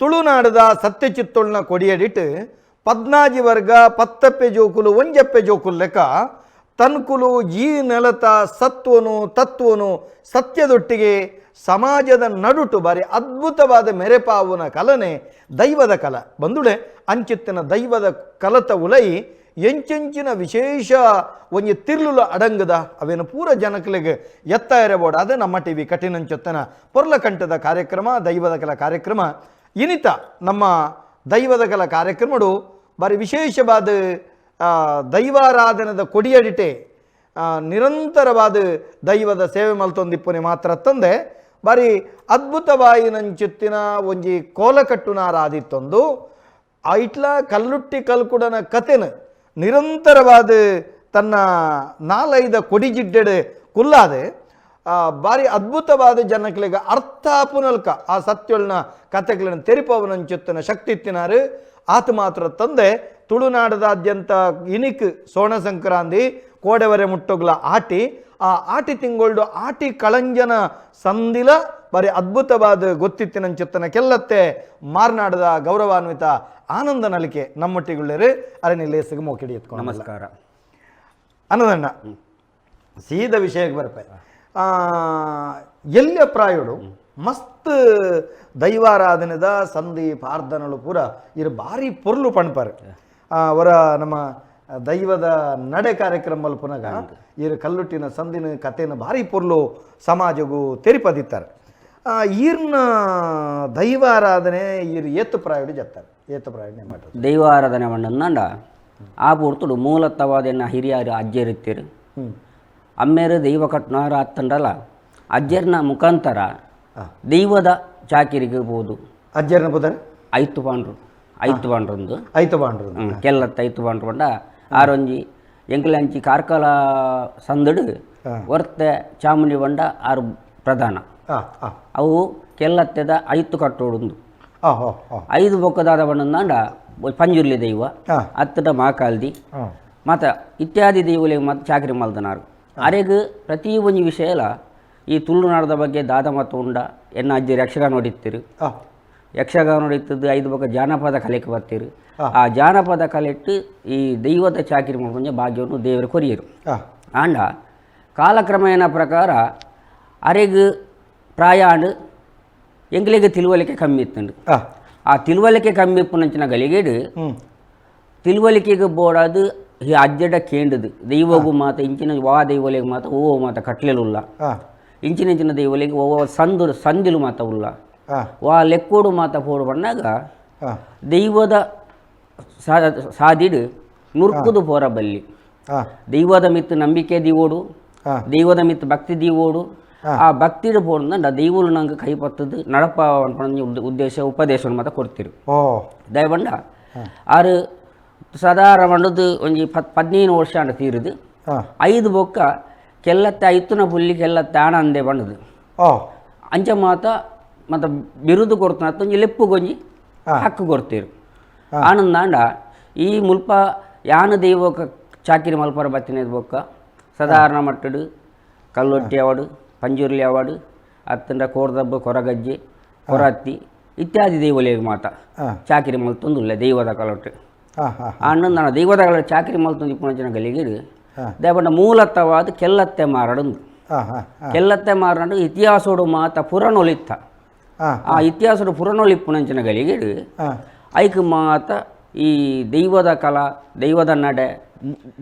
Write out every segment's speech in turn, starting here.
ತುಳುನಾಡದ ಸತ್ಯಚಿತ್ತೊಳ್ನ ಕೊಡಿಯಡಿಟ್ಟು ಪದ್ನಾಜಿ ವರ್ಗ ಪತ್ತಪ್ಪೆ ಜೋಕುಲು ಒಂಜಪ್ಪೆ ಜೋಕುಲು ಲೆಕ್ಕ ತನ್ಕುಲು ಈ ನೆಲತ ಸತ್ವನು ತತ್ವನು ಸತ್ಯದೊಟ್ಟಿಗೆ ಸಮಾಜದ ನಡುಟು ಬಾರಿ ಅದ್ಭುತವಾದ ಮೆರೆಪಾವುನ ಕಲನೆ ದೈವದ ಕಲ ಬಂದುಡೆ ಅಂಚಿತ್ತಿನ ದೈವದ ಕಲತ ಉಲೈ ಎಂಚೆಂಚಿನ ವಿಶೇಷ ಒಂಜಿ ತಿರ್ಲುಲ ಅಡಂಗದ ಅವೇನು ಪೂರ ಜನಕ್ಲೆಗ್ ಎತ್ತ ಎರೆಬೋಡಾದ ನಮ್ಮ ಟಿವಿ ಕಠಿಣಂಚೊತ್ತನ ಪೊರ್ಲಕಂಠದ ಕಾರ್ಯಕ್ರಮ ದೈವದ ಕಲ ಕಾರ್ಯಕ್ರಮ. ಇನಿತ ನಮ್ಮ ದೈವದ ಕಲ ಕಾರ್ಯಕ್ರಮಡು ಬಾರಿ ವಿಶೇಷವಾದ ದೈವಾರಾಧನದ ಕೊಡಿಯಡಿಟೆ ನಿರಂತರವಾದ ದೈವದ ಸೇವೆ ಮಲ್ತೊಂದಿಪ್ಪುನೆ ಮಾತ್ರ ತಂದೆ ಬಾರಿ ಅದ್ಭುತವಾಯಿನಂಚುತ್ತಿನ ಒಂಜಿ ಕೋಲಕಟ್ಟುನಾರಾದಿತ್ತೊಂದು ಐಟ್ಲ ಕಲ್ಲುಟ್ಟಿ ಕಲ್ಕುಡನ ಕತೆನು ನಿರಂತರವಾದ ತನ್ನ ನಾಲೈದ ಕೊಡಿಜಿಡ್ಡೆಡು ಕುಲ್ಲಾದೆ ಬಾರಿ ಅದ್ಭುತವಾದ ಜನಕ್ಲೆಗ್ ಅರ್ಥ ಪುನಲ್ಕ ಆ ಸತ್ಯೊಳ್ನ ಕತೆಗಳನ್ನ ತೆರಿಪವನಂಚುತ್ತಿನ ಶಕ್ತಿ ಇತ್ತಿನಾರು. ಆತ ಮಾತ್ರ ತಂದೆ ತುಳುನಾಡದಾದ್ಯಂತ ಇನಿಕ್ ಸೋಣ ಸಂಕ್ರಾಂತಿ ಕೋಡೆವರೆ ಮುಟ್ಟೊಗ್ಲ ಆಟಿ, ಆ ಆಟಿ ತಿಂಗೊಳ್ಡು ಆಟಿ ಕಳಂಜನ ಸಂದಿಲ ಬಾರಿ ಅದ್ಭುತವಾದ ಗೊತ್ತಿತ್ತಿನಂಚುತ್ತನ ಕೆಲ್ಲತ್ತೆ ಮಾರ್ನಾಡದ ಗೌರವಾನ್ವಿತ ಆನಂದ ನಲಿಕೆ ನಮ್ಮೊಟ್ಟಿಗುಳ್ಳೇರು ಅರಣ್ಯ ಲೇಸಿಗೆ ಮೋಕಿಡಿ ಎತ್ಕೊಂಡು. ನಮಸ್ಕಾರ. ಅನ್ನದಣ್ಣ, ಸೀದ ವಿಷಯಕ್ಕೆ ಬರ್ಪೆ. ಎಲ್ಲಿಯ ಪ್ರಾಯುಡು ಮಸ್ತ್ ದೈವಾರಾಧನೆದ ಸಂಧಿ ಪಾರ್ದನಳು ಪೂರ ಇರು ಭಾರಿ ಪೊರ್ಲು ಪಣ್ಪಾರು. ಅವರ ನಮ್ಮ ದೈವದ ನಡೆ ಕಾರ್ಯಕ್ರಮ ಪುನಗ ಇರು ಕಲ್ಲುಟ್ಟಿನ ಸಂದಿನ ಕಥೆನ ಭಾರಿ ಪೊರ್ಲು ಸಮಾಜಗೂ ತೆರಿಪದಿತ್ತಾರೆ. ಈರ್ನ ದೈವಾರಾಧನೆ ಈರ್ ಏತು ಪ್ರಾಯುಡು ಜತ್ತಾರೆ, ಏತು ಪ್ರಾಯುಡು ಮಾಡೋದು? ದೈವ ಆರಾಧನೆ ಮಂಡಂದಾಂಡ ಆ ಪೂರ್ತುಡು ಮೂಲತವಾದ ಹಿರಿಯರು ಅಜ್ಜರಿತ್ತೀರು, ಅಮ್ಮೇರು ದೈವ ಕಟ್ನಾರ ಅತ್ತಂಡಲ್ಲ, ಅಜ್ಜರ್ನ ಮುಖಾಂತರ ದೈವದ ಚಾಕಿರಿಗೆ ಬೋದು. ಅಜ್ಜರ್ನ ಬುಧರ್? ಐತು ಪಾಂಡ್ರು, ಐತು ಪಾಂಡ್ರೊಂದು. ಐತು ಪಾಂಡ್ರು. ಕೆಲ್ಲತ್ತ ಐತು ಪಾಂಡ್ರು ಪಂಡ ಆರೊಂಜಿ ಎಂಕ್ಲಂಚಿ ಕಾರ್ಕಳ ಸಂದಡು ವರ್ತೆ ಚಾಮುಂಡಿ ಬಂಡ ಆರು ಪ್ರಧಾನ. ಅವು ಕೆಲ್ಲತ್ತೆದ ಐತು ಕಟ್ಟೋಡುಂದು. ಐದು ಬೊಕ್ಕದಾದ ಬಣ್ಣಂದಾಂಡ ಪಂಜುರ್ಲಿ ದೈವ, ಅತ್ತಡ ಮಾಕಾಲ್ದಿ ಮಾತ ಇತ್ಯಾದಿ ದೈವಗಳಿಗೆ ಮತ್ತು ಚಾಕರಿ ಮಲ್ದನಾರು. ಅರೆಗ್ ಪ್ರತಿ ಒಂಜಿ ವಿಷಯಲ ಈ ತುಳುನಾಡದ ಬಗ್ಗೆ ದಾದ ಮತ ಉಂಡ ಎನ್ನ ಅಜ್ಜಿ ಯಕ್ಷಗಾನ ನೋಡಿತ್ತೀರು. ಯಕ್ಷಗಾನ ನೋಡಿತ್ತದ್ದು ಐದು ಬೊಕ್ಕ ಜಾನಪದ ಕಲೆಗೆ ಬರ್ತೀರು. ಆ ಜಾನಪದ ಕಲೆಟ್ಟು ಈ ದೈವದ ಚಾಕಿರಿ ಮಾಡ್ಕೊಂಜ ಭಾಗ್ಯವನ್ನು ದೇವರ ಕೊರಿಯರು. ಆಂಡ ಕಾಲಕ್ರಮೇಣ ಪ್ರಕಾರ ಅರೆಗ್ ಪ್ರಾಯಾಂಡ್ ಎಂಗ್ಲಿಗೆ ತಿಳುವಳಿಕೆ ಕಮ್ಮಿ ಇತ್ತಂಡು. ಆ ತಿಳುವಳಿಕೆ ಕಮ್ಮಿ ಇಪ್ಪುನಂಚಿನ ಗಳಿಗೇಡು ತಿಳುವಳಿಕೆಗೆ ಬೋಡಾದು ಈ ಅಜ್ಜಡ ಕೇಂಡದು ದೈವಗೂ ಮಾತ ಇಂಚಿನ ವಾ ದೈವಲಿಗೆ ಮಾತ ಓ ಮಾತ ಕಟ್ಲೆಲುಲ್ಲ, ಇಂಚಿನ ಇಂಚಿನ ದೈವಲಿಗೆ ಓ ಸಂದು ಸಂದಿಲು ಮಾತ ಉಲ್ಲ, ವಾ ಲೆಕ್ಕೋಡು ಮಾತ ಪೋಡು ಬಣ್ಣಾಗ ದೈವದ ಸಾದಿಡು ನುರ್ಕುದು ಪೋರ ಬಲ್ಲಿ. ದೈವದ ಮಿತ್ತು ನಂಬಿಕೆ ದೀವೋಡು, ದೈವದ ಮಿತ್ತು ಭಕ್ತಿ ದೀವೋಡು. ಆ ಭಕ್ತಿಡು ಪೋಡ್ದಂಡ ದೈವಲು ನಂಗೆ ಕೈ ಪತ್ತದು ನಡಪ ಉದ್ದೇಶ ಉಪದೇಶವನ್ನು ಮಾತ ಕೊಡ್ತಿರು. ದಯಬಂಡ ಆರು ಸಾಧಾರಣ ಮಂಡದ್ದು ಒಂಜಿ 15 ವರ್ಷ ಅಂಡ ತೀರುದು. ಐದು ಬೊಕ್ಕ ಕೆಲ್ಲತ್ತೆ ಐತುನ ಪುಲ್ಲಿ ಕೆಲ್ಲತ್ತೆ ಆಣ ಅಂದೆ ಬಂಡದು. ಅಂಚ ಮಾತ ಮತ್ತ ಬಿರುದು ಕೊಡ್ತಾನ ಒಂಜಿ ಲೆಪ್ಪು ಗೊಂಜಿ ಹಕ್ಕು ಕೊಡ್ತೀರು. ಆನಂದಾಂಡ ಈ ಮುಲ್ಪ ಯಾನ ದೈವಕ ಚಾಕಿರಿ ಮಲ್ಪರ ಬತ್ತಿನದ ಬೊಕ್ಕ ಸಾಧಾರಣ ಮಟ್ಟಡು ಕಲ್ಲೊಟ್ಟಿ ಅವಾಡು, ಪಂಜುರ್ಲಿ ಅವಾಡು, ಅತ್ತಂಡ ಕೋರ್ದಬ್ಬ, ಕೊರಗಜ್ಜೆ, ಕೊರತ್ತಿ ಇತ್ಯಾದಿ ದೈವಲಿಗೆ ಮಾತ ಚಾಕಿರಿ ಮಲ್ತೊಂದುಲ್ಲ ದೈವದ ಕಲೊಟ್ಟು. ಆನಂದ ದೈವದ ಕಲ ಚಾಕಿರಿ ಮಲ್ತೊಂದು ಇಪ್ಪುನ ಗಲಿಗಿಡು ದೇವನ ಮೂಲತವಾದ ಕೆಲ್ಲತ್ತೆ ಮಾರಡಂದು. ಕೆಲ್ಲತ್ತೆ ಮಾರಡು ಇತಿಹಾಸೋಡು ಮಾತ ಪುರಾಣೊಲಿತ್ತ. ಆ ಇತಿಹಾಸೋಡು ಪುರಾಣೊಲಿಪ್ಪುನಂಚಿನ ಗಲಿಗಿಡು ಐಕ್ ಮಾತ ಈ ದೈವದ ಕಲಾ, ದೈವದ ನಡೆ,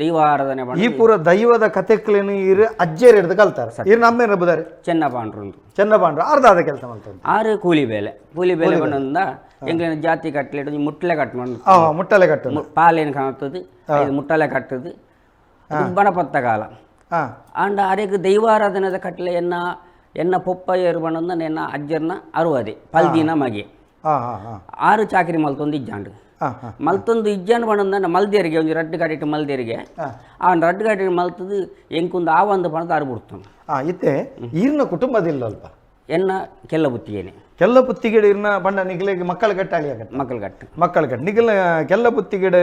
ದೈವ ಆರಾಧನೆ. ಈ ಪೂರ ದೈವದ ಕತೆಕ್ಲೇನು ಇರು ಅಜ್ಜೇರ್ ಹಿಡ್ದು ಕಲ್ತಾರೆ. ಇರು ನಮ್ಮೇನ ಬುದಾರೆ? ಚೆನ್ನ ಪಾಂಡ್ರುಂದು. ಚೆನ್ನ ಪಾಂಡ್ರು ಅರ್ಧ ಕೆಲಸ ಮಾಡ್ತಾರೆ. ಆರು ಕೂಲಿ ಬೇಲೆ, ಕೂಲಿ ಬೇಲೆ ಬಂದ ಎಂಗ್ಲಿನ ಜಾತಿ ಕಟ್ಲೆ ಮುಟ್ಲೆ ಕಟ್ ಮಾಡ. ಮುಟ್ಟಲೆ ಕಟ್ಟು. ಪಾಲೇನು ಕಾಣುತ್ತದೆ, ಐದು ಮುಟ್ಟಲೆ ಕಟ್ಟದು ಬಣಪತ್ತ ಕಾಲ. ಆಂಡ ಅರೆಗ್ ದೈವಾರಾಧನೆದ ಕಟ್ಲೆ ಎನ್ನ ಎನ್ನ ಪೊಪ್ಪ ಏರು ಬಣ್ಣಂದ ಎನ್ನ ಅಜ್ಜರ್ನ ಅರುವದೆ ಪಲ್ದಿನ ಮಗೆ. ಆರು ಚಾಕರಿ ಮಲ್ತೊಂದು ಇಜ್ಜಾಂಡು. ಮಲ್ತೊಂದು ಇಜ್ಜಾಂಡು ಬಣ್ಣಂದ ಮಲ್ದೇರಿಗೆ ಒಂಜಿ ರಡ್ಡು ಗಾಡಿಟ್ಟು ಮಲ್ದೇರಿಗೆ ಆ ರಡ್ಡು ಗಾಡಿ ಮಲ್ತದು ಎಂಕೊಂದು ಆ ಒಂದು ಬಣ್ಣದ ಆರು ಬಿಡ್ತಾನೆ. ಇತ್ತೆ ಈರ್ನ ಕುಟುಂಬದಿಲ್ಲ ಅಲ್ಪ? ಎನ್ನ ಕೆಲ್ಲ ಬುತ್ತಿಗೇನೆ. ಕೆಲ್ಲ ಪುತ್ತಿಗೆಡು ಇರ್ನ ಪಂಡ ನಿಗಲಿಗೆ ಮಕ್ಕಳ ಕಟ್ಟ ಅಳಿಯ ಕಟ್ಟ? ಮಕ್ಕಳ ಕಟ್ಟು. ಮಕ್ಕಳ ಕಟ್ಟ. ನಿಗಲ ಕೆಲ್ಲ ಪುತ್ತಿಗೆಡು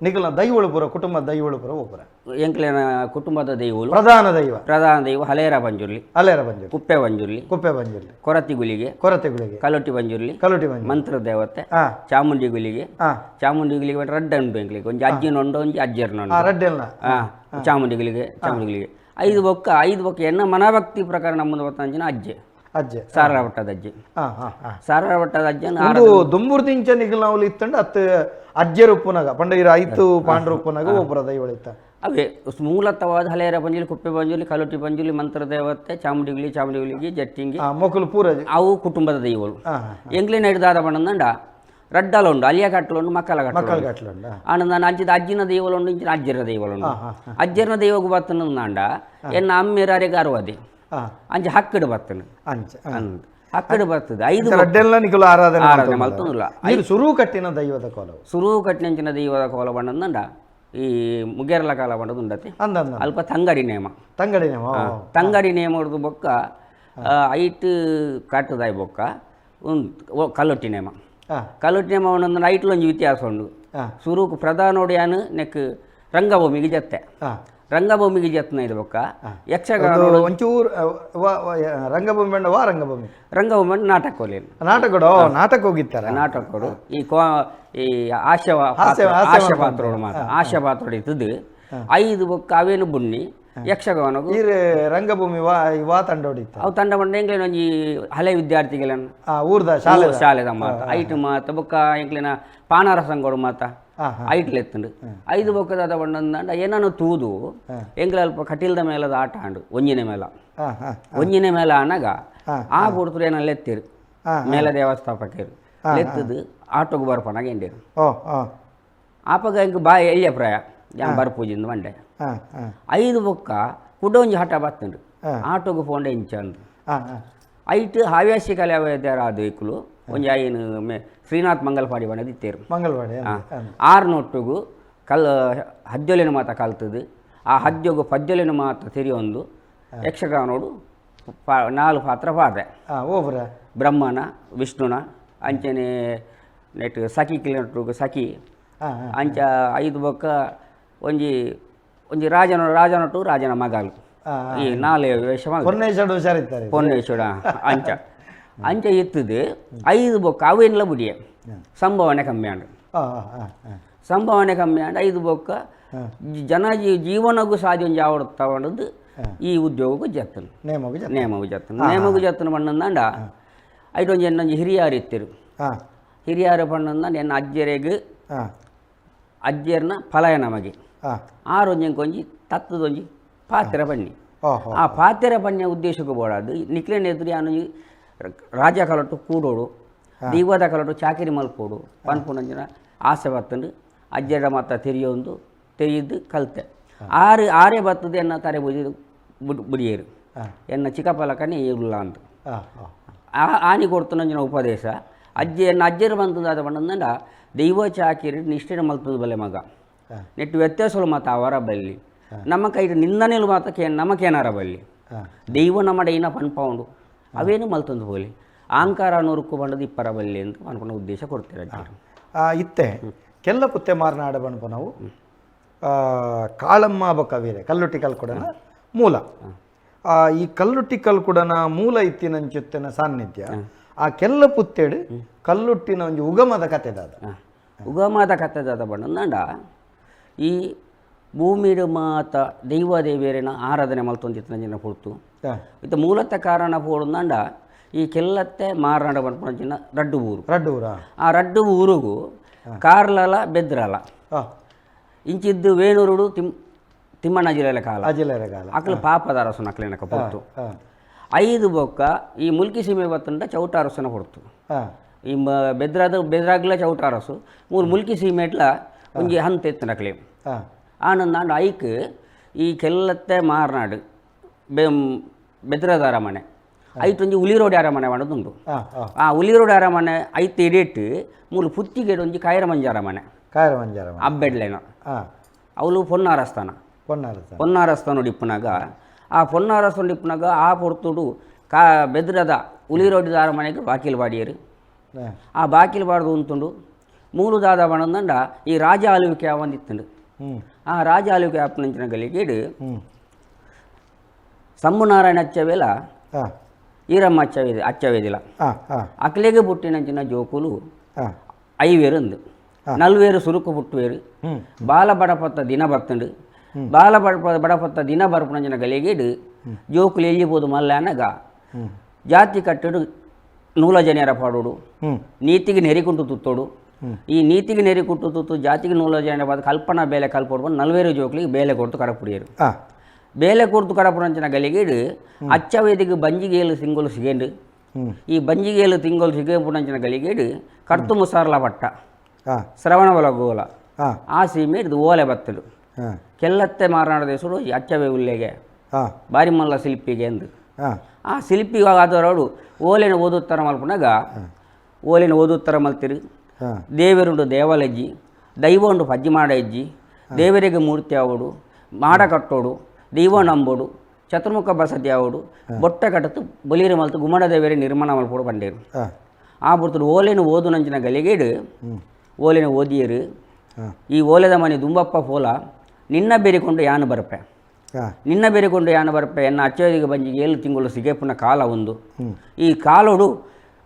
ನಿಗಲ ದೈವಳುಪುರ ಕುಟುಂಬ ದೈವಳುಪುರ ಒಪುರ? ಎಂಕ್ಲೆನ ಕುಟುಂಬದ ದೈವಳು ಪ್ರಧಾನ ದೈವ. ಪ್ರಧಾನ ದೈವ ಹಲೇರ ಬಂಜುರ್ಲಿ. ಹಲೇರ ಬಂಜುರ್ಲಿ. ಕುಪ್ಪೆ ಬಂಜುರ್ಲಿ. ಕುಪ್ಪೆ ಬಂಜುರ್ಲಿ. ಕೊರತಿ ಗುಲಿಗೆ. ಕೊರತೆ ಗುಳಿಗೆ. ಕಲೊಟ್ಟಿ ಬಂಜುರ್ಲಿ. ಕಲೊಟ್ಟಿ ಬಂಜುರ್ಲಿ. ಮಂತ್ರ ದೇವತೆ. ಚಾಮುಂಡಿ ಗುಲಿಗೆ. ಚಾಮುಂಡಿ ಗುಲಿಗೆ ರಡ್ಡ ಉಂಟು ಎಂಕ್ಲೆಗೆ, ಒಂಜಿ ಅಜ್ಜಿನ ಉಂಡು ಒಂಜಿ ಅಜ್ಜರ್ನ ಉಂಡು. ರಡ್ಡೆಲ್ನ. ಚಾಮುಂಡಿ ಗುಲಿಗೆ, ಚಾಮುಂಡಿ ಗುಲಿಗೆ ಐದು ಬೊಕ್ಕ, ಐದು ಬೊಕ್ಕ ಎನ್ನ ಮನಭಕ್ತಿ ಪ್ರಕಾರ ನಮ್ಮದು ಬತ್ತಂಚಿನ ಅಜ್ಜೆ. ಅಜ್ಜೆ. ಸಾರರ ಭಟ್ಟದ ಅಜ್ಜೆ. ಸಾರರ ಭಟ್ಟದ ಅಜ್ಜನ. ಉಂದು ದುಂಬುರ್ದಿಂಚ ನಿಗಲ್ನವ್ಲು ಇತ್ತಂಡ ಅತ್ತು ಅಜ್ಜೆರ್ ಉಪ್ಪುನಗ ಪಂಡ ಇರ ಐತು ಪಾಂಡ್ರ ಉಪ್ಪುನಗ ಒಬ್ಬರ ದೈವಳ ಇತ್ತ? ಅವೇ ಮೂಲತವಾದ ಹಲೇರ ಬಂಜುಲಿ, ಕುಪ್ಪೆ ಬಂಜುಲಿ, ಕಲೊಟ್ಟಿ ಬಂಜುಲಿ, ಮಂತ್ರ ದೇವತೆ, ಚಾಮುಂಡಿ ಗುಲಿ, ಚಾಮುಂಡಿ ಗುಲಿಗೆ ಜಟ್ಟಿಂಗಿ. ಮೊಕಲು ಪೂರ. ಅವು ಕುಟುಂಬದ ದೈವಗಳು. ಎಂಗ್ಲಿನ ಹಿಡ್ದಾದ ಬಣ್ಣಂಡ ರಡ್ಡಲ ಉಂಡು, ಅಲಿಯ ಕಟ್ಟಲು ಉಂಡು, ಮಕ್ಕಳ ಕಟ್ಟಲು. ಮಕ್ಕಳ ಕಟ್ಲುಂಡ. ಆಂಡ ನಾನು ಅಂಚಿದ ಅಜ್ಜಿನ ದೈವಲು ಉಂಡು, ಇಂಚಿನ ಅಜ್ಜರ ದೈವಲು ಉಂಡು. ಅಜ್ಜರನ ದೈವకు ಬತ್ತನಂದಾಂಡ ಎನ್ನ ಅಮ್ಮೇರು ಅರೆಗೆ ಅರವದಿ ಅಂಚ ಹಕ್ಕಡು ಬತ್ತನು. ಅಂಚ. ಹಕ್ಕಡು ಬರ್ತದೆ ಐದು. ರಡ್ಡೆಲ್ಲ ನಿಕುಲು ಆರಾಧನೆ. ಆರಾಧನೆ ಮಲ್ತೊಂದುಲ್ಲ. ನೀರು ಸುರು ಕಟ್ಟಿನ ದೈವದ ಕೋಲವು? ಸುರು ಕಟ್ಟಿನಂಚಿನ ದೈವದ ಕೋಲ ಬಣ್ಣಂದಂಡ ಈ ಮುಗೇರಲ ಕಾಲ ಬಣ್ಣದ ಉಂಡತೆ. ಅಂದ ಅಂದ. ಅಲ್ಪ ತಂಗಡಿ ನೇಮ. ತಂಗಡಿ ನೇಮ. ತಂಗಡಿ ನೇಮ ಹೊಡ್ದು ಬೊಕ್ಕ ಐಟ್ ಕಾಟುದಾಯಿ ಬೊಕ್ಕ ಒಂದು ಕಲ್ಲೊಟ್ಟಿ ನೇಮ. ಕಲ್ಲೊಟ್ಟಿ ನೇಮ ಒಂದೊಂದು ಐಟ್ಲ ಒಂಜಿ ವ್ಯತ್ಯಾಸ ಉಂಡು. ಸುರುಕು ಪ್ರಧಾನೋಡಿಯಾನು ನೆಕ್ ರಂಗಭೂಮಿಗೆ ಜತ್ತೆ. ರಂಗಭೂಮಿಗೆ ಜತ್ನ ಇದು ಬೊಕ್ಕ ಯಕ್ಷಗಾನ. ಒಂಚೂರು ರಂಗಭೂಮಿ ಬೇಡ ವಾ ರಂಗಭೂಮಿ? ರಂಗಭೂಮಿ ನಾಟಕ ಒಲಿಯನ್. ನಾಟಕಡು, ನಾಟಕ ಹೋಗಿತ್ತಾರ? ನಾಟಕಡು ಈ ಕೋ ಈ ಹಾಸ್ಯ ಹಾಸ್ಯ ಪಾತ್ರೋಡು ಮಾತ್ರ, ಹಾಸ್ಯ ಪಾತ್ರೋಡು ಇತ್ತದು. ಐದು ಬೊಕ್ಕ ಅವೇನು ಬುಣ್ಣಿ ಯಕ್ಷಗಾನಗು. ಈ ರಂಗಭೂಮಿ ವಾ ವಾ ತಂಡೋಡಿತ್ತ? ಅವು ತಂಡ ಬಂಡ ಎಂಕ್ಲೆನ ಒಂಜಿ ಹಳೆ ವಿದ್ಯಾರ್ಥಿಗಳನ್ನ. ಊರ್ದ ಶಾಲೆ? ಶಾಲೆದ ಮಾತ ಐಟ್ ಮಾತ ಬೊಕ್ಕ ಎಂಕ್ಲೆನ ಪಾನಾರ ಸಂಗೋಡು ಮಾತ ಐಟ್ಲೆತ್ತುಂಡು. ಐದು ಬೊಕ್ಕದಾದ ಬಣ್ಣಂದಾಂಡ ಏನನ್ನು ತೂದು ಎಂಕ್ಲೆ ಅಲ್ಪ ಕಟೀಲ್ದ ಮೇಲದ ಆಟ ಆಂಡು ಒಂಜಿನ ಮೇಲ. ಒಂಜಿನ ಮೇಲ ಆನಗ ಆ ಪೊರ್ತುಡು ಏನಲ್ಲ ಲೆತ್ತಿರು ಮೇಲ ದೇವಸ್ಥಾಪಕರು ಲೆತ್ತದು ಆಟೋಗೆ ಬರ್ಪನಾಗ ಎಂಡೇರು. ಆಪಗ ಎಂಕ್ ಬಾಯಿ ಎಳ್ಯ ಪ್ರಾಯ ಯಾನ್ ಬರ್ಪೂಜಿಂದು ಮಂಡೆ. ಐದು ಬೊಕ್ಕ ಕುಡ ಒಂಜಿ ಹಠ ಬತ್ತುಂಡು, ಆಟೋಗೆ ಪೋಂಡೆ ಇಂಚ ಅಂದು. ಐಟ್ ಹವ್ಯಾಸಿ ಕಲೆ ಅದು ಇಕ್ಕುಲು ಒಂಜಿ ಐನು ಮೇ ಶ್ರೀನಾಥ್ ಮಂಗಲಪಾಡಿ ಬಣ್ಣದ ಇತ್ತೇರು. ಮಂಗಲವಾಡಿ. ಆರು ನೊಟ್ಟುಗು ಕಲ್ ಹದ್ಯೊಲಿನ ಮಾತ ಕಲ್ತದು, ಆ ಹದ್ಯೊಗು ಪದ್ಯೊಲಿನ ಮಾತ ತೆರಿಯೊಂದು ಯಕ್ಷಗಾನೋಡು ನಾಲ್ ಪಾತ್ರ ಪಾದೆ. ಓಬ್ರ? ಬ್ರಹ್ಮನ, ವಿಷ್ಣುನ, ಅಂಚನೆ ನೆಟ್ ಸಖಿ ಕಿಲೋಟ್ರುಗು ಸಖಿ. ಅಂಚ ಐದು ಬೊಕ್ಕ ಒಂಜಿ ಒಂಜಿ ರಾಜನ ರಾಜನೊಟ್ಟು ರಾಜನ ಮಗಲು, ಈ ನಾಲ್ ವೇಷ. ಪೊನ್ನೇಶ್ವರ ಹುಷಾರಿದ್ದಾರೆ. ಪೊನ್ನೇಶ್ವರ ಅಂಚ ಅಂಚ ಇತ್ತದು. ಐದು ಬೊಕ್ಕ ಅವೇನ್ಲ ಬುಡಿಯ ಸಂಭಾವನೆ ಕಮ್ಮಿ ಆಂಡ್. ಸಂಭಾವನೆ ಕಮ್ಮಿ ಆಂಡ್. ಐದು ಬೊಕ್ಕ ಜನ ಜೀವನಗೂ ಸಾಧ್ಯ ಒಂಜಿ ಆವಡ್ ತಗೊಂಡದ್ದು ಈ ಉದ್ಯೋಗಕ್ಕೂ ಜತ್ತನು. ನೇಮಗು. ನೇಮಗು ಜತ್ತನು, ನೇಮಗು ಜತ್ತನು ಬಣ್ಣಂದಾಂಡ ಐಟೊಂಜಿ ಎನ್ನೊಂಜಿ ಹಿರಿಯಾರು ಇತ್ತಿರು. ಹಿರಿಯಾರು ಬಣ್ಣಂದಾಂಡ ಎನ್ನ ಅಜ್ಜೆರೆಗ್ ಅಜ್ಜೆರ್ನ ಫಲಯ ನಮಗೆ ಆರೊಂಜಿ ಒಂಜಿ ತತ್ತದೊಂಜಿ ಪಾತ್ರೆ ಬನ್ನಿ. ಆ ಪಾತ್ರೆ ಬನ್ನಿಯ ಉದ್ದೇಶಕ್ಕೂ ಬೋಡಾದು ನಿಕ್ಲೇನ ಎದುರು ಯಾನೊಂಜಿ ರಾಜ ಕಲಟು ಕೂಡೋಡು, ದೈವದ ಕಲಟು ಚಾಕಿರಿ ಮಲ್ಪೋಡು ಪನ್ಪುನಂಚಿನ ಆಸೆ ಬತ್ತಂಡು ಅಜ್ಜಡ ಮಾತ ತೆರಿಯೊಂದು ತೆರಿದು ಕಲ್ತೆ. ಆರು ಆರೇ ಬತ್ತದ ಎನ್ನ ತರೆ ಬುಜಿ ಬುಡಿಯೇರು ಎನ್ನ ಚಿಕ್ಕಪ್ಪಲಕನೇ ಇರುಲ್ಲ ಅಂತ ಆನಿ ಕೊಡ್ತನಂಚಿನ ಉಪದೇಶ ಅಜ್ಜಿ ಎನ್ನ ಅಜ್ಜರು ಬಂತದಾದ ಪಂಡಂದಂಡ ದೈವ ಚಾಕಿರಿ ನಿಷ್ಠೆ ಮಲ್ತದ ಬಲೆ ಮಗ, ನೆಟ್ಟು ವ್ಯತ್ಯಾಸಗಳು ಮಾತ ಅವರ ಬಲ್ಲಿ ನಮ್ಮ ಕೈಟ್ ನಿಂದನೆಲು ಮಾತ ಕೇ ನಮಕೇನಾರ ಬಲ್ಲಿ ದೈವ ನಮ್ಮಡ ಏನ ಪನ್ಪೌಂಡು ಅವೇನು ಮಲ್ತಂದು ಹೋಲಿ ಆಂಕಾರ ನೂರುಕ್ಕು ಬಂಡದು ಇಪ್ಪರ ಬಲ್ಲಿ ಅಂತ ಅನ್ಕೊಂಡ ಉದ್ದೇಶ ಕೊಡ್ತೀರ ಅಜ್ಜರು. ಇತ್ತೆ ಕೆಲ್ಲ ಪುತ್ತೆ ಮಾರನಾಡ ಬಣ್ಪ ನಾವು ಕಾಳಮ್ಮ ಬೊಕ್ಕ ವೀರೆ ಕಲ್ಲುಟ್ಟಿ ಕಲ್ಕುಡನ ಮೂಲ. ಈ ಕಲ್ಲುಟ್ಟಿ ಕಲ್ಕುಡನ ಮೂಲ ಇತ್ತಿನಂಚುತ್ತಿನ ಸಾನ್ನಿಧ್ಯ ಆ ಕೆಲ್ಲ ಪುತ್ತೇಡು ಕಲ್ಲುಟ್ಟಿನ ಒಂಜಿ ಉಗಮದ ಕತೆ ದಾದ? ಉಗಮದ ಕತೆ ದಾದ ಬಣ್ಣಂದಾಂಡ ಈ ಭೂಮಿಡು ಮಾತ ದೈವ ದೇವಿಯರಿನ ಆರಾಧನೆ ಮಲ್ತೊಂದಿತ್ತಿನ ಪೊರ್ತು. ಇತ್ತ ಮೂಲತ ಕಾರಣ ಪೋಡುಂದಾಂಡ ಈ ಕೆಲ್ಲತ್ತೆ ಮಾರನಾಡ ಪನ್ಪುನಂಚಿನ ರಡ್ಡು ಊರು. ರಡ್ಡು ಊರ. ಆ ರಡ್ಡು ಊರುಗು ಕಾರ್ಲಲ ಬೆದ್ರಲ ಇಂಚಿದ್ದು ವೇಣೂರುಡು ತಿಮ್ಮಣ್ಣ ಜಿಲ್ಲೆಯ ಕಾಲ. ಜಿಲ್ಲೆಯ ಕಾಲ. ಅಕ್ಲು ಪಾಪದ ಅರಸನ ಅಕ್ಲೇನಕ ಪೊರ್ತು. ಐದು ಬೊಕ್ಕ ಈ ಮುಲ್ಕಿ ಸೀಮೆ ಬತ್ತಂಡ ಚೌಟ ಅರಸನ ಪೊರ್ತು. ಈ ಬೆದ್ರಾದ ಬೆದ್ರಾಗ್ಲ ಚೌಟ ಅರಸು ಮೂರು ಮುಲ್ಕಿ ಸೀಮೆಟ್ಲ ಒಂಜಿ ಹಂತ ಎತ್ತನ ಅಕ್ಲೆ. ಆನಂದಾಂಡ ಐಕ್ ಈ ಕೆಲ್ಲತ್ತೆ ಮಾರ್ನಾಡು ಬೆದ್ರದ ಅರಮನೆ ಐತೊಂಜಿ ಉಲಿರೋಡಿ ಅರಮನೆ ಮಾಡೋದುಂಟು. ಆ ಉಲಿರೋಡಿ ಅರಮನೆ ಐತೆ ಇಡೇಟ್ ಮೂಲು ಪುತ್ತಿಗೆಡ್ ಒಂಜಿ ಕಾಯರಮಂಜ ಅರಮನೆ. ಕಾಯರಮಂಜ ಅರಮನೆ ಅಬ್ಬೆಡ್ಲೇನ ಅವಳು ಪೊನ್ನಾರಸ್ಥಾನ. ಪೊನ್ನಾರಸ್ಥಾನ. ಪೊನ್ನಾರಸ್ಥಾನ ಇಪ್ಪುನಾಗ ಆ ಪೊನ್ನಾರಸ್ಥಾನ ಇಪ್ಪುನಾಗ ಆ ಪೊರ್ತುಡು ಕಾ ಬೆದ್ರದ ಉಲಿರೋಡಿದ ಅರಮನೆಗೆ ಬಾಕಿಲ್ ಬಾಡಿಯರು. ಆ ಬಾಕಿಲ್ ಬಾಡ್ದು ಉಂತುಂಡು ಮೂಲು ದಾದ ಬಣಂದಂಡ ಈ ರಾಜ ಆಲುವಿಕೆ ಒಂದಿತ್ತುಂಡು. ಆ ರಾಜ ಆಲುವಿಕೆ ಆಪನಂಚಿನ ಗಲಿಗೇಡು ಸಮ್ಮುನಾರಾಯಣ ಅಚ್ಚವೇಲ ಈರಮ್ಮ ಅಚ್ಚವೇದಿ ಅಚ್ಚವೇದಿಲ ಅಕ್ಲೆಗೆ ಪುಟ್ಟಿನಂಚಿನ ಜೋಕುಲು ಐವೇರು ಅಂದು ನಲ್ವೇರು ಸುರುಕು ಪುಟ್ಟುವೇರು. ಬಾಲ ಬಡಪತ್ತ ದಿನ ಬರ್ತುಂಡು. ಬಾಲ ಬಡಪತ್ತ ದಿನ ಬರ್ಪುನಂಚಿನ ಗಲಿಗೇಡು ಜೋಕುಲು ಎಲ್ಲಿಬೋದು ಮಲ್ಲ ಅನಗ ಜಾತಿ ಕಟ್ಟಡು ನೂಲ ಜನರ ಪಾಡೋಡು, ನೀತಿಗೆ ನೆರಿಕುಂಟು ತುತ್ತೋಡು. ಈ ನೀತಿಗೆ ನೆರಿಕುಂಟು ತುತ್ತು ಜಾತಿಗೆ ನೂಲ ಜನರ ಪಾದ ಕಲ್ಪನಾ ಬೇಲೆ ಕಲ್ಪೋಡು ನಲ್ವೇರು ಜೋಕುಲಿಗೆ ಬೇಲೆ ಕೊಡ್ತು ಕಡಪುಡಿಯರು. ಬೇಲೆ ಕೊಡ್ತು ಕಡಪುರಂಚಿನ ಗಲಿಗೇಡು ಅಚ್ಚವೇದಿಗೆ ಬಂಜಿಗೇಲು ಸಿಂಗೋಲು ಸಿಗೇಂಡು. ಈ ಬಂಜಿಗೇಲು ತಿಂಗೋಲು ಸಿಗೇಪುರಂಚಿನ ಗಲಿಗೇಡು ಕರ್ತು ಮುಸಾರ್ಲ ಪಟ್ಟ ಶ್ರವಣ ಗೋಲ ಆ ಸೀಮೆ ಇದು ಓಲೆ ಬತ್ತಲು ಕೆಲ್ಲತ್ತೆ ಮಾರನಾಡ ದೇಶಡು ಅಚ್ಚವೇ ಉಲ್ಲೆಗೆ ಬಾರಿ ಮಲ್ಲ ಶಿಲ್ಪಿಗೆ ಎಂದು. ಆ ಶಿಲ್ಪಿ ಆದವರವರು ಓಲೆನ ಓದುತ್ತರ ಮಲ್ಪುನಾಗ ಓಲೆನ ಓದುತ್ತರ ಮಲ್ತಿರು. ದೇವರುಂಡು ದೇವಾಲಜ್ಜಿ, ದೈವ ಉಂಡು ಪಜ್ಜಿ ಮಾಡಜ್ಜಿ, ದೇವರಿಗೆ ಮೂರ್ತಿ ಆವಡು, ಮಾಡ ಕಟ್ಟೋಡು, ದೈವ ನಂಬೋಡು, ಚತುರ್ಮುಖ ಬಸದಿ ಆವಡು, ಬೊಟ್ಟ ಕಟ್ಟತು ಬಲಿರು ಮಲ್ತು ಗುಮ್ಮಡ ದೇವರೇ ನಿರ್ಮಾಣ ಮಲ್ಪೋಡು ಬಂಡೇರು. ಆ ಬುರ್ತುಡು ಓಲೆನ ಓದು ನಂಚಿನ ಗಲಿಗೇಡು ಓಲೆನ ಓದಿಯರು. ಈ ಓಲೆದ ಮನೆ ದುಂಬಪ್ಪ ಪೋಲ ನಿನ್ನ ಬೇರಿಕೊಂಡು ಯಾನು ಬರಪೆ, ನಿನ್ನ ಬೇರಿಕೊಂಡು ಯಾನು ಬರಪೆ ಎನ್ನ ಅಚ್ಚೋದಿಗೆ ಬಂಜಿಗೆ 7 ತಿಂಗಳು ಸಿಗೇಪುನ ಕಾಲ ಒಂದು. ಈ ಕಾಲೋಡು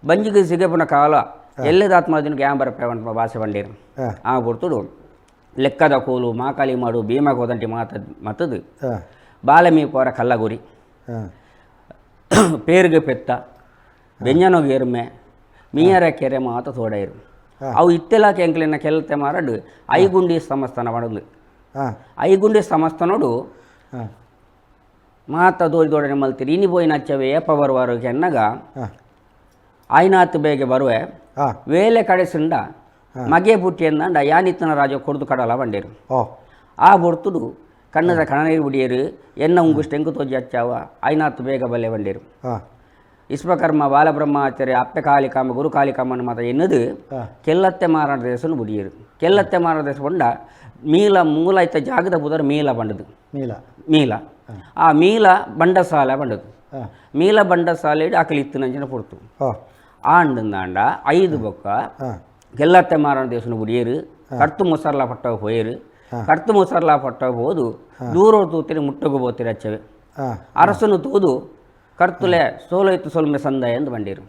ಬಂಜಿಗೆ ಸಿಗೇಪುನ ಕಾಲ ಎಲ್ಲದಾತ್ಮ ದಿನಕ್ಕೆ ಯಾನ್ ಬರಪೆ ಅಂತ ಭಾಷೆ ಬಂಡೇರು. ಆ ಬುರ್ತುಡು ಲೆಕ್ಕದ ಕೋಲು ಮಾಕಾಲಿ ಮಾಡು ಭೀಮ ಕೋದಂಟಿ ಮಾತ ಮತ್ತದು ಬಾಲಮಿ ಪೋರ ಕಲ್ಲಗುರಿ ಪೇರ್ಗೆ ಪೆತ್ತ ಬೆಂಜನೋಗಿ ಎರ್ಮೆ ಮೀಯರ ಕೆರೆ ಮಾತ ತೋಡೈರು. ಅವು ಇತ್ತೆಲ್ಲ ಕೆಂಕ್ಲಿನ ಕೆಲತೆ ಮಾರಡು ಐಗುಂಡಿ ಸಮಸ್ಥಾನ ಮಾಡೋದು. ಐಗುಂಡಿ ಸಮಸ್ಥಾನೋಡು ಮಾತ ದೋಡಿ ದೋಡನೆ ಮಲ್ತಿರಿ. ಇನಿ ಪೋಯಿನ ಅಚ್ಚವೆ ಏಪ ಬರುವಾರು ಕೆನ್ನಗ ಆಯ್ನಾತ್ ಬೇಗ ಬರುವೆ ವೇಲೆ ಕಡೆಸಿಂಡ ಮಗೆ ಪುಟ್ಟಿ ಎಂದಂಡ ಯಾನಿತ್ತನ ರಾಜ ಕೊಡ್ದು ಕಡಲ ಬಂಡೇರು. ಆ ಬೊಡ್ತುಡು ಕಣ್ಣದ ಕಣನೀರು ಬಿಡಿಯರು ಎನ್ನ ಉಂಗುಷ್ಟು ಎಂಕು ತೋಜಿ ಅಚ್ಚಾವ ಐನಾತ್ ಬೇಗ ಬಲ್ಲೆ ಬಂಡೇರು. ವಿಶ್ವಕರ್ಮ ಬಾಲಬ್ರಹ್ಮಾಚಾರ್ಯ ಅಪ್ಪೆ ಕಾಲಿಕಾಂಬ ಗುರು ಕಾಲಿಕಾಂಬನ ಮಾತ ಎನ್ನುದು ಕೆಲ್ಲತ್ತೆ ಮಾರಾಟ ದೇಶನು ಬುಡಿಯರು. ಕೆಲ್ಲತ್ತೆ ಮಾರಾಟ ದೇಶ ಬೊಂಡ ಮೀಲ ಮೂಲ ಐತ ಜಾಗದ ಬುದರ್ ಮೀಲ ಬಂಡದು. ಮೀಲ ಮೀಲ ಆ ಮೀಲ ಬಂಡಸಾಲೆ ಬಂಡದು. ಮೀಲ ಬಂಡಸಾಲೆ ಅಕಲಿ ಇತ್ತು ನಂಚಿನ ಪೊರ್ತು. ಆಂಡಂದಾಂಡ 5 ಬೊಕ್ಕ ಕೆಲ್ಲತ್ತೆ ಮಾರಾಟ ದೇಶನು ಬುಡಿಯರು. ಕರ್ತು ಮುಸರ್ಲಾ ಪಟ್ಟ ಪೋಯರು. ಕರ್ತು ಮುಸರ್ಲಾ ಪಟ್ಟ ಹೋದು ದೂರ ತೂತಿರಿ ಮುಟ್ಟಗು ಬೋತಿರಿ ಅಚ್ಚವೆ. ಅರಸನು ತೂದು ಕರ್ತುಲೆ ಸೋಲೈತು ಸೊಲ್ಮೆ ಸಂದ ಎಂದು ಬಂಡೀರು.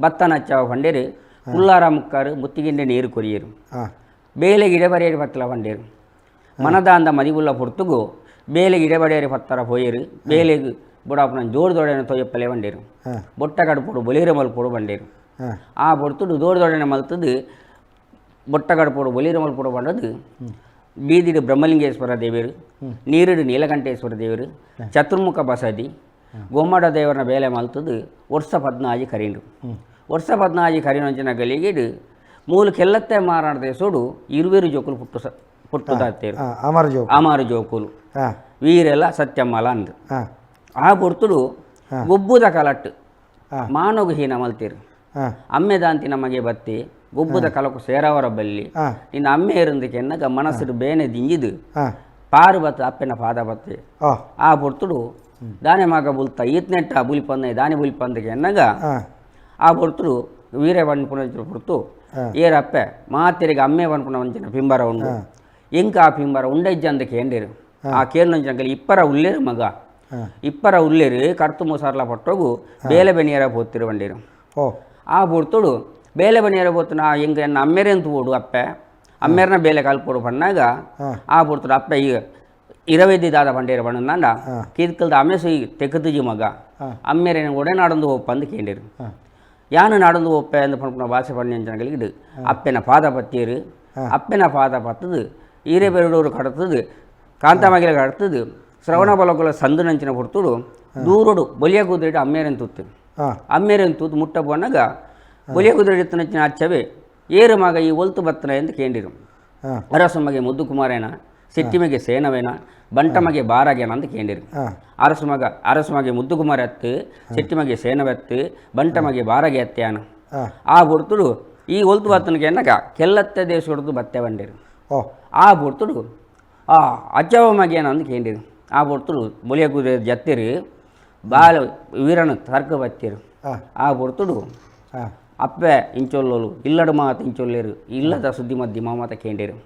ಬತ್ತನ ಅಚ್ಚವ ಬಂಡೇರು. ಉಲ್ಲಾರ ಮುಕ್ಕಾರು ಮುತ್ತಿಗಿಂಡೆ ನೀರು ಕೊರಿಯರು. ಬೇಲೆಗೆ ಇಡಬರಿಯರಿ ಪತ್ತಲ ಬಂಡೇರು. ಮನದಾಂದ ಮದಿವುಲ್ಲ ಪೊರ್ತುಗು ಬೇಲೆಗೆ ಇಡಬಡಿಯರಿ ಪತ್ತರ ಪೋಯರು. ಬೇಲೆಗೆ ಬುಡಾಪುನ ಜೋಡು ದೊಡೆನ ತೊಯ್ಯಪ್ಪಲೆ ಬಂಡೇರು. ಬೊಟ್ಟ ಕಡುಪೋಡು ಬೊಲಿರ ಮಲ್ಪೋಡು ಬಂಡೇರು. ಆ ಬೊಡ್ತುಡು ದೋಡು ದೊಡೆನ ಮಲ್ತದು ಬೊಟ್ಟ ಕಡುಪೋಡು ಬೊಲಿರ ಮಲ್ಪೋಡು ಬಂಡದು ಬೀದಿಡು ಬ್ರಹ್ಮಲಿಂಗೇಶ್ವರ ದೇವರು, ನೀರುಡು ನೀಲಕಂಠೇಶ್ವರ ದೇವರು, ಚತುರ್ಮುಖ ಬಸದಿ ಗೊಮ್ಮಡ ದೇವರನ ಬೇಲೆ ಮಲ್ತದು ವರ್ಷ 14 ಕರೀಂಡು. ವರ್ಷ 14 ಕರೀನಂಚಿನ ಗಲಿಗಿಡು ಮೂಲು ಕೆಲ್ಲತ್ತೆ ಮಾರಾಟ ದೇಸೋಡು ಇರುವೇರು ಜೋಕುಲು ಪುಟ್ಟು ಪುಟ್ಟುದಾತೇರು. ಅಮರ ಜೋಕು ಅಮರ ಜೋಕುಲು ವೀರೆಲ್ಲ ಸತ್ಯಮ್ಮಲ ಅಂದು. ಆ ಪೊರ್ತುಡು ಗೊಬ್ಬುದ ಕಲಟ್ಟು ಮಾನೋಗು ಹೀನ ಮಲ್ತೀರು. ಅಮ್ಮೆ ದಾಂತಿ ನಮಗೆ ಬತ್ತಿ ಗೊಬ್ಬುದ ಕಲಕು ಸೇರವರ ಬಲ್ಲಿ ನಿನ್ನ ಅಮ್ಮೆ ಇರಂದಕ್ಕೆ ಎನ್ನಗ ಮನಸ್ಸು ಬೇನೆ ದಿಂಜಿದು ಪಾರು ಬತ್ತ ಅಪ್ಪೆನ ಪಾದ ಬತ್ತಿ. ಆ ಪೊರ್ತುಡು ದಾನೆ ಮಗ ಬುಲ್ತ ಈತ್ನೆಟ್ಟ ಬುಲಿಪಂದ ದಾನೆ ಬುಲಿಪಂದಕ್ಕೆ ಎನ್ನಗ ಆ ಪೊರ್ತುಡು ವೀರ ಬಣ್ಪುನ ಪೊರ್ತು ಏರಪ್ಪೆ ಮಾತೆರಿಗೆ ಅಮ್ಮೆ ಬಣ್ಪುನ ಒಂಚಿನ ಪಿಂಬರ ಉಂಡು. ಎಂಕ ಆ ಪಿಂಬರ ಉಂಡೈಜ್ಜಂದ ಕೇಂಡಿರು. ಆ ಕೇಂದ್ರ ಇಪ್ಪರ ಉಲ್ಲೇರು ಮಗ ಇಪ್ಪರ ಉಲ್ಲೇರು ಕರ್ತು ಮುಸಾರ್ಲ ಪಟ್ಟೋಗು ಬೇಲೆ ಬೆನಿಯರ ಪೋತಿರು ಬಂಡಿರು. ಆ ಪೊರ್ತುಡು ಬೇಲೆ ಬನಿಯರ ಪೋತು ನಾ ಎಂಕ ಎನ್ನ ಅಮ್ಮೆರೆಂತು ಓಡು ಅಪ್ಪೆ ಅಮ್ಮೆರ್ನ ಬೇಲೆ ಕಲ್ಪೋಡು ಪಣ್ಣಾಗ ಆ ಪೊರ್ತುಡು ಅಪ್ಪೆ ಈಗ ಇರವೇದಿ ದಾದ ಬಂಡೇರ ಬಣ್ಣಂದಾಂಡ ಕೀರ್ಕಲ್ದ ಅಮ್ಮೆಸು ತೆಕ್ಕುದುಜಿ ಮಗ ಅಮ್ಮೆರೇನ ಒಡೆ ನಾಡೊಂದು ಒಪ್ಪಂದು ಕೇಂಡಿರು. ಯಾನು ನಾಡೊಂದು ಒಪ್ಪೆ ಅಂದು ಪನ್ಪುನ ಭಾಷೆ ಪಣ್ಣ ಅಪ್ಪೆನ ಪಾದ ಪತ್ತಿಯರು. ಅಪ್ಪೆನ ಪಾದ ಪತ್ತದು ಈರೆಬೆರಡೂರು ಕಡತದು ಕಾಂತಮಗಿಲ ಕಡತದು ಶ್ರವಣ ಬಲಕುಲ ಸಂದು ನಂಚಿನ ಪೊರ್ತುಡು ದೂರೋಡು ಬೊಲಿಯ ಕುದುರೆ ಅಮ್ಮೇರನ್ ತುತ್ತು. ಅಮ್ಮೇರನ್ ತೂತು ಮುಟ್ಟ ಪೋನಾಗ ಬೊಲಿಯ ಕುದುರೆ ನಂಚಿನ ಅಚ್ಚವೆ ಏರು ಮಗ ಈ ಒಲ್ತು ಬತ್ತನ ಎಂದು ಕೇಂಡಿರು. ಅರಸು ಮಗೆ ಮುದ್ದು ಕುಮಾರೇನ, ಸಿಟ್ಟಿಮಗೆ ಸೇನವೇನ, ಬಂಟಮಗೆ ಬಾರಾಗೇನ ಅಂತ ಕೇಂಡಿರು. ಅರಸು ಮಗ ಅರಸು ಮಗೆ ಮುದ್ದು ಕುಮಾರ ಅತ್ತು, ಸಿಟ್ಟಿಮಗೆ ಸೇನವೆತ್ತು, ಬಂಟಮಗೆ ಬಾರಾಗೆ ಅತ್ಯಾನ. ಆ ಬುಡ್ತುಡು ಈ ಒಲ್ತು ಬತ್ತನಿಗೆ ಎನ್ನಗ ಕೆಲ್ಲತ್ತೆ ದೇಶ ಹೊಡೆದು ಬತ್ತೆ ಬಂಡಿರು. ಆ ಬುಡ್ತುಡು ಆ ಅಜ್ಜವ ಮಗೇನ ಅಂತ ಕೇಂಡಿರು. ಆ ಬುಡ್ತುಡು ಬೊಲಿಯ ಕುದುರೆ ಜತ್ತಿರು. ಬಾಲ ವೀರನ ತರ್ಕ ಬತ್ತೀರು. ಆ ಪೊರ್ತುಡು ಅಪ್ಪೆ ಇಂಚೊಲ್ಲೋಲು, ಇಲ್ಲಡು ಮಾತ ಇಂಚೊಲ್ಲೇರು, ಇಲ್ಲದ ಸುದ್ದಿ ಮದ್ದಿ ಮಾಮಾತ ಕೇಂಡೇರು.